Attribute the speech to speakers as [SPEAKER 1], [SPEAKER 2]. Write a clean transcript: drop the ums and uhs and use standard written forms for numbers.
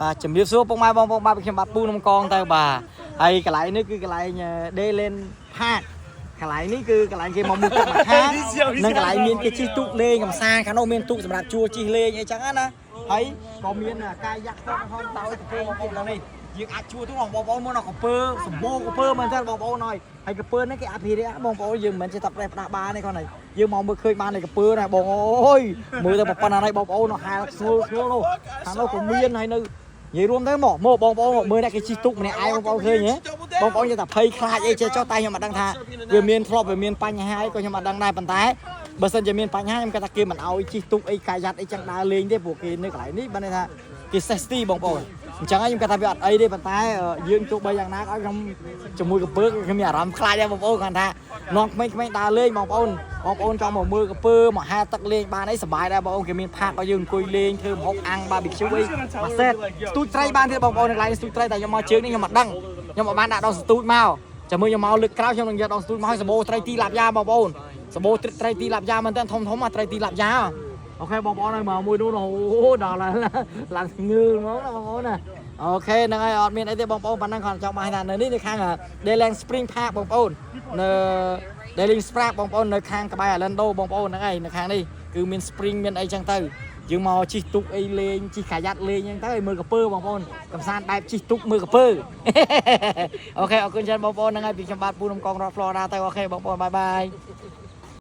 [SPEAKER 1] បាទជំរាបសួរពុកម៉ែបងប្អូនបាទខ្ញុំបាទពូនំកងទៅបាទហើយកន្លែងនេះគឺកន្លែង Dayland Park កន្លែងនេះគឺកន្លែងគេមកមុខទឹកមកខាងនិងកន្លែងមានគេជិះទូកលេងកំសាន្តខាងនោះមានទូកសម្រាប់ជួលជិះលេងអីចឹងណាហើយក៏មានកាយ៉ាក់ផងផងតើកំពើបងប្អូនដល់នេះយើងអាចជួលទូកបងប្អូនមកដល់កំពើសម្បូរកំពើមែនតើបងប្អូនហើយហើយកំពើនេះគេអភិរក្សបងប្អូនយើងមិនមែនចេះតែប្រេះផ្ដាស់បានទេគាត់ហើយយើងមកមើលឃើញបាននៃកំពើណាបងអើយមើលទៅប៉ុណ្ណាហើយបងប្អូនហែលស្ងួលស្ងួលនោះខាងនោះក៏មានហើយនៅ និយាយរួមទៅមកមកបងប្អូនមកមើលអ្នកគេជិះទូកម្នាក់ឯងបងប្អូនឃើញហ៎បងប្អូនចេះតែភ័យខ្លាចអីចេះចុះតែខ្ញុំមិនដឹងថាវាមានធ្លាប់វាមានបញ្ហាអីក៏ខ្ញុំអត់ដឹងដែរប៉ុន្តែបើសិនជាមានបញ្ហាខ្ញុំគាត់ថាគេមិនអោយជិះទូកអីកាយ៉ាត់អីចឹងដើរលេងទេព្រោះគេនៅកន្លែងនេះបានន័យថាគេ safety បងប្អូនអញ្ចឹងហើយខ្ញុំគាត់ថាវាអត់អីទេប៉ុន្តែយើងទោះបីយ៉ាងណាក៏ឲ្យខ្ញុំជាមួយកពើខ្ញុំមានអារម្មណ៍ខ្លាចដែរបងប្អូនគាត់ថានាំក្មេងៗដើរលេងបងប្អូនបងប្អូនចង់មកមើលកពើមកហែលទឹកលេងបានអីសប្បាយដែរបងប្អូនគេមាន park ឲ្យយើងអង្គុយលេងធ្វើម្ហូបអាំង barbecue អីមួយសេតស្ទូចត្រីបានទៀតបងប្អូននៅកន្លែងស្ទូចត្រីតែខ្ញុំមកជើងនេះខ្ញុំអត់ដឹងខ្ញុំអត់បានដាក់ដងស្ទូចមកចាំមើលខ្ញុំមកលើកក្រោយខ្ញុំនឹងយកដងស្ទូចមកឲ្យសម្បូរត្រីទីឡាប់យ៉ាបងប្អូនសម្បូរត្រីទីឡាប់យ៉ាមែនតើធំធំអាត្រីទីឡាប់យ៉ា OK បងប្អូនហើយមកមួយនោះអូដល់ហើយឡើងងើហ្មងណាបងប្អូនណា OK ហ្នឹងហើយអត់មានអីទេបងប្អូនប៉ុណ្ណឹងគ្រាន់ចង់មកថានៅនេះនៅខាង Dayland Spring Park បងប្អូននៅ Dayland Spring បងប្អូននៅខាងក្បែរ Orlando បងប្អូនហ្នឹងហើយនៅខាងនេះគឺមាន spring មានអីចឹងទៅយើងមកជិះទូកអីលេងជិះកាយ៉ាត់លេងចឹងទៅឲ្យមើលកពើបងប្អូនកំសាន្តបែបជិះទូកមើលកពើ OK អរគុណច្រើនបងប្អូនហ្នឹងហើយពីខ្ញុំបាទពូនំកងរដ្ឋ Florida ទៅ OK បងប្អូន bye bye.